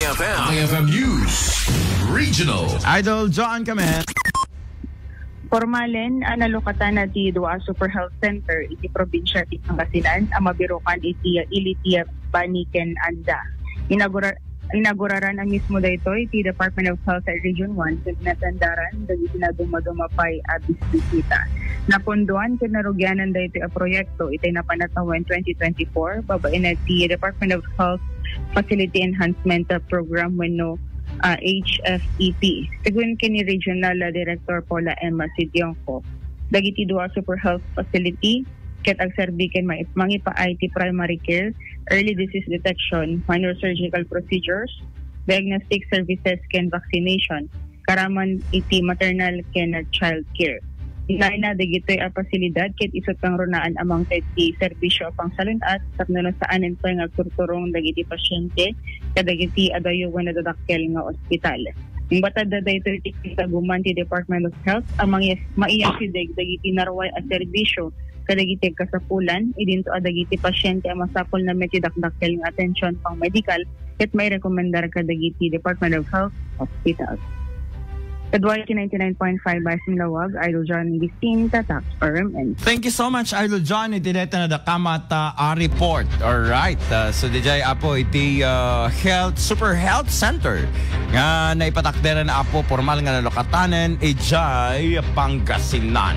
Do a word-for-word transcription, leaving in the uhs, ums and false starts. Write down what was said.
F M. I F M News Regional. Idol John Kamen. Pormalen a nalukatan na ti dua a Super Health Center iti probinsya ti Pangasinan a mabirukan iti ili ti Bani ken Anda. Inagura-, inaguraran a mismo daytoy ti Department of Health at Region one ken natandaran dagiti nadumaduma pay a bisbisita. Napunduan ken narugianan daytoy a proyekto iti napan a tawen twenty twenty-four babaen ti Department of Health Facility Enhancement Program wenno ah, H F E P. Sigun ken ni Regional Director Paula Emma Sidionco, dagiti dua Super Health Facility ket agserbi ken mai-, mangipaay ti primary care, early disease detection, minor surgical procedures, diagnostic services ken vaccination, karaman iti maternal ken child care. Inayna dagitoy a pasilidad ket isut' kangrunaan a mangted ti serbisio a pangsalun-at tapno no saanen pay nga agturturong dagiti pasyente kadagiti adayo wenno dadakkel nga ospital. Imbatadda daytoy ti kinataguman ti Department of Health a mangi-, maiyasideg dagiti narway a serbisio kadagiti agkasapulan idinto a dagiti pasyente a masapul na met ti dakdakkel nga atension pangmedikal ket mairekomendar kadagiti Department of Health hospital. Kadua iti ninety-nine point five Basin Lawag, Idol John Gistin, Tatak, R M N. Thank you so much, Idol John, iti dayta nadakamat a report. All right. Ah, so, dijay, Apo, iti, ah, health, Super Health Center nga naipatakderan, Apo, pormal nga nalukatanen, ijay Pangasinan.